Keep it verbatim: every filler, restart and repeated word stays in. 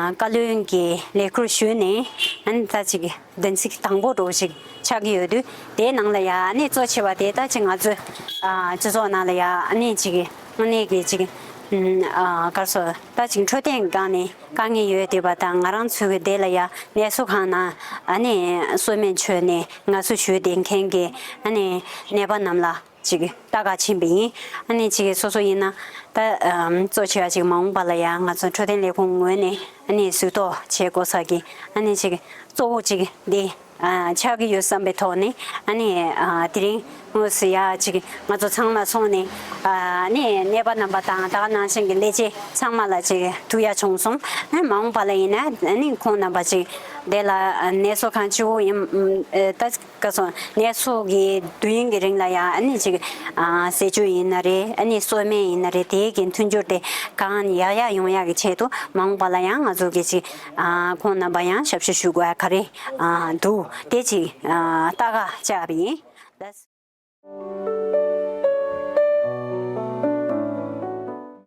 ཨ། བཀའ་བློན་གྱི་ལས་ཁུར་ཞུས་ནས་ཨ་ནི་ད་ཅིག་བདུན་ཚིགས་དང་པོ་འདྲ་བོ་ཞིག་ཆགས་ཀྱི་ཡོད་དུས། དེའི་ནང་ལ་ཡ་ཨ་ནི་གཙོ་ཆེ་བ་དེ་ད་ཅིག་ང་ཚོའི་ཨ་སྤྱི་ཚོགས་ནང་ལ་ཡ་ཨ་ནི་ཅིག་དངོས་གནས་ཀྱི་ཅིག་ཨ་ག་རེ་ཟེར། ད་ཅིག་འཕྲོད་བསྟེན་སྒང་ནས་དཀའ་ངལ་ཡོད་བསྡད་པ་དང་། ང་རང་ཚོའི་གི་དེ་ལ་ཡ་ནད་གསོ་ཁང་ནང་ཨ་ནི་གསོ་སྨན་མཆོད་ནས་ངལ་གསོ་ཞུས་བསྡད་མཁན་གྱི་ཨ་ནི་ནད་པ་རྣམས་ལ་ཅིག་ལྟ་ག་ཕྱིན་པ་ཡིན། ཨ་ནི་ཅིག་སོ་སོ་ཡིན་ན་ད་ཨམ་གཙོ་ཆེ་བ་ཅིག་མ་འོངས་པ་ལ་ཡང་ང་ཚོ་འཕྲོད་བསྟེན་ལས་ཁུངས་ངོས་ནས་ཨ་ནི་གཟིགས་རྟོག་བྱེད་དགོས་ས་གི་ཨ་ནི་ཅིག་གཙོ་བོ་ཅིག་འདི་ཨ་ཆགས་ཀྱི་ཡོད་བསམ་པའི་ཐོག་ནས། ཨ་ནི་ཨ་དེ་རིང་དངོས་སུ་ཡ་ཅིག་ང་ཚོ་ཚང་མ་སོང་ནས་ཨ་ནི་ནད་པ་རྣམ་པ་དང་ད་ག་ནང་བཞིན་གྱི་ལས་བྱེད་ཚང་མ་ལ་ཅིག་ཐུག་ཡ་བྱུང་སོང་། ཨ་མ་འོངས་པ་ལ་ཡིན་ན་ཨ་ནི་ཁོང་རྣམ་པ་ཅིག་དེ་ལ་ཨ་ནད་གསོ་ཁང་སྤྱི་བོ་ཡིན་ཨ་ད། བཀའ་གསུང་ནད་གསོ་གི་དུས་ཡུན་གྱི་རིང་ལ་ཡང་ཨ་ནི་ཅིག་ཨ་ཟས་བཅུད་ཡིན་ན་རེད། ཨ་ནི་གསོ་སྨན་ཡིན་ན་རེད། དེའི་གི་མཐུན་འགྱུར་དེ་གང་ཡག་ཡག་ཡོང་ཡག་གི་ཆེད་དུ་མ་འོངས་པ་ལ་ཡང་ང་ཚོ་གི་ཅིག་ཨ་ཁོང་རྣམ་པ་ཡང་ཞབས་ཞུ་ཞུ་དགོས་ཡ་ག་རེ་ཨ་འདུག་དེ་ཅིག་ཨ་ལྟ་ག་བཅར་བ་ཡིན།